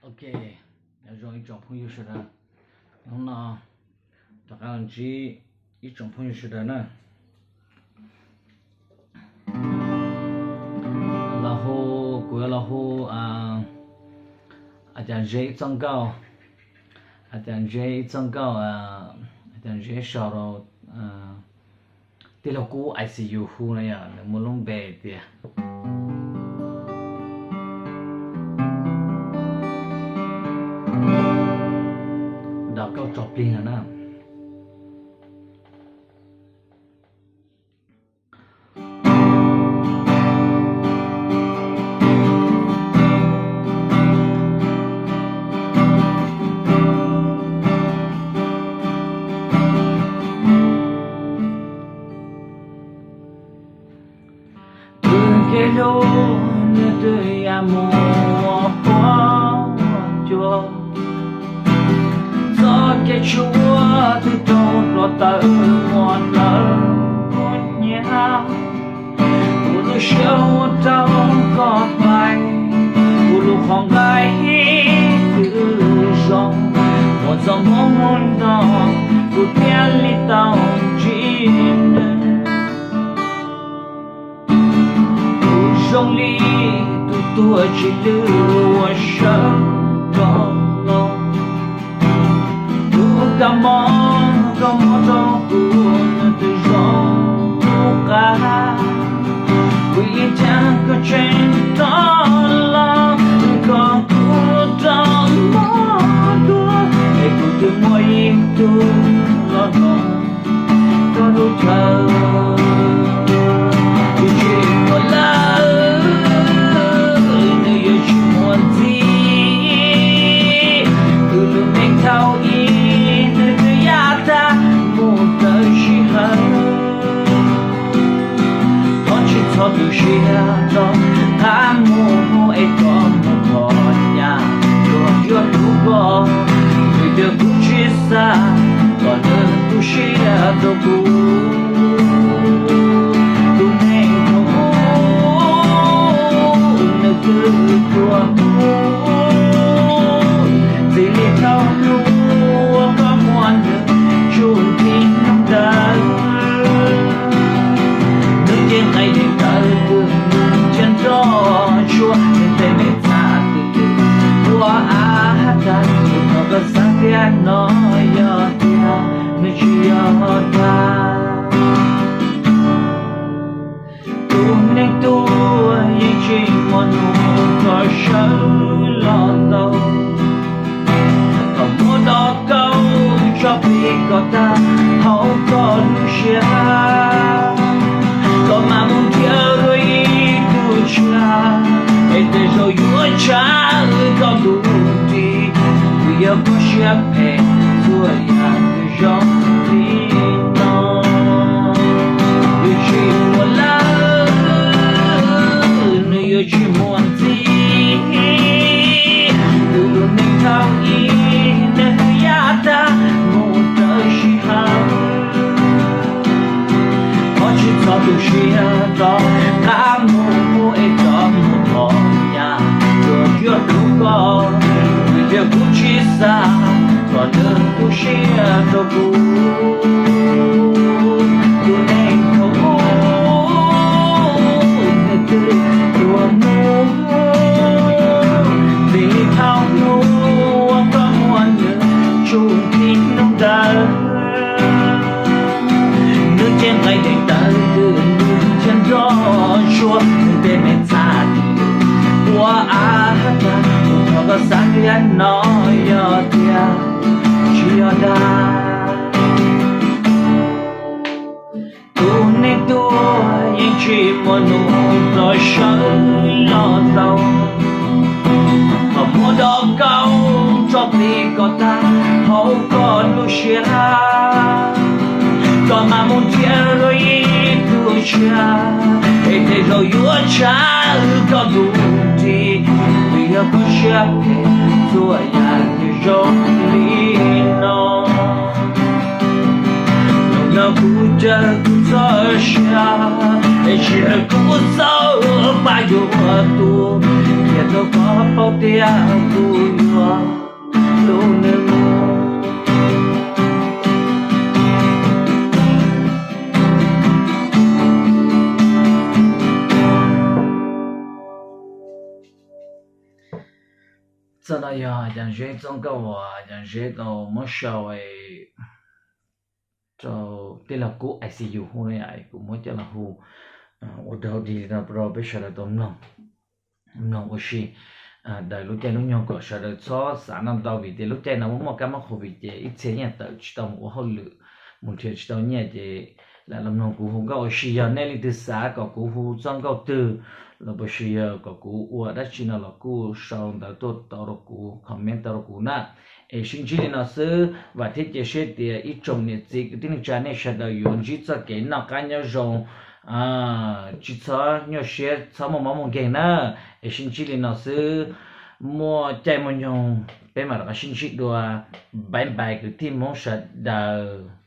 Ok, nyob zoo ib tsoom phooj ywg sawv daws, hnub no rov qab los ntsib ib tsoom phooj ywg sawv daws na. Los hu, kuv yuav los hu a cas Zeb ib txoj nkauj, a cas Zeb ib txoj nkauj, a cas Zeb sau rau tij laug Kub I C U hu no yom, nws muaj lub npe tias Dam Kauj Tso Plig no na. Kwv kev hlub nws twb ya mus ua huab cua, txoj kev tshuaj twb raug hluav taws ua lawv kub hnyiab. Kuv lub siab ua rau koj hais, kuv lub qhov nqaij twb zoo, muaj txoj hmoov no kuv thiaj li tau ntsib nws. Kuv zoo li tus tuag tsis lwj ua sawv rov los, tus kab mob koj muab rau kuv nws twb zoo lub qab. Kuv ib txhia koj tseem rov los, koj kuv rov mob dua, es kuv twb muaj ib tug los rau koj lub chaw. Twb tsis muaj lawm, nws yuav tsis muaj ntxiv. Kuv lub neej thaum ub nws twb ya tag mus raws sij hawm. Thov tsis txhob tu siab rau qab mus es koj mus thov nyaj, luag yuav hlub koj, vim tias kuv tsis xav kom nws tu siab rau kuv. Tus neeg thaum ub nws twb tuag mus, txij li thaum hnub uas koj muab nws tsuj nthi hnub ntawd, nws ces nqaij nqis tawv twg nws cia nroj tsuag, nws tej me txaj twg twg ua av tag, tus no koj xav tias no yog tiag, nws tsis yog dag. Tus neeg tuag yeej tsis muaj nus rau sawv los tau, thaum muab dog kauj tso plig kom tag hauv koj lub siab, koj mam mus nrhiav dua ib tug tshiab, es tej zaum yuav tshaj koj lub nrig, vim yog koj siab phem txhua yam nws zoo li no. Yuav tsis muaj lawm, nws yuav tsis muaj ntxiv. Tus lub neej thaum ub nws twb ya tag mus raws sij hawm. Thov tsis txhob tu siab rau qab mus es koj mus thov nyaj, luag yuav hlub koj, vim tias kuv tsis xav kom nws tu siab rau kuv. Tus neeg thaum ub nws twb tuag mus, txij li thaum hnub uas koj muab nws tsuj nthi hnub ntawd, nws ces nqaij nqis tawv twg nws cia nroj tsuag, nws tej me txhaj twg twg ua av tag, tus no koj xav tias no yog tiag, tsis yog dag. Tus neeg tuag yeej tsis muaj nus rau sawv los tau, thaum muab dog kauj tso plig kom tag hauv koj lub siab, koj mam mus nrhiav dua ib tug tshiab, es tej zaum yuav tshaj koj lub nrig, vim yog koj siab phem txhua yam nws zoo li no. Hnub no kuv caw kuv txoj sia, es sij hawm kuv txawm pab yuav tu, Rau qhov paub tias kuv yuav hlub nws mus. Txoj no yog Cam Zeb txoj nkauj uas Cam Zeb tau muab sau rau tij laug Kub I C U hu no, kuv muab coj los hu ua dog dig no rau peb sawv daws tau mloog, mloog ua si daws lub caij lub nyoog kom sawv daws txhob xav ntau ntau, vim tias lub caij no muaj muaj kab mob covid ces ib txhia yeej tawm tsis tau mus ua hauj lwm, mus nrhiav tsis tau nyiaj ces lam los mloog kuv hu nkauj ua si. Yog nej leej twg xav kom kuv hu txoj nkauj twg los puas sis yog kom kuv ua dab tsi no los kuj sau ntawv tuaj tau rau kuv, comment tau rau kuv na. Es sib ntsib li no xwb, vam thiab cia siab tias ib tsoom niam txiv kwv tij neej tsa nej sawv daws yuav ntsib txoj kev noj qab nyob zoo, tsis txhob nyuaj siab, txhob muaj mob muaj nkeeg na. Es sib ntsib li no xwb, muaj caij muaj nyoog peb mam rov qab sib ntsib dua. Bye bye kwv tij Hmoob sawv daws.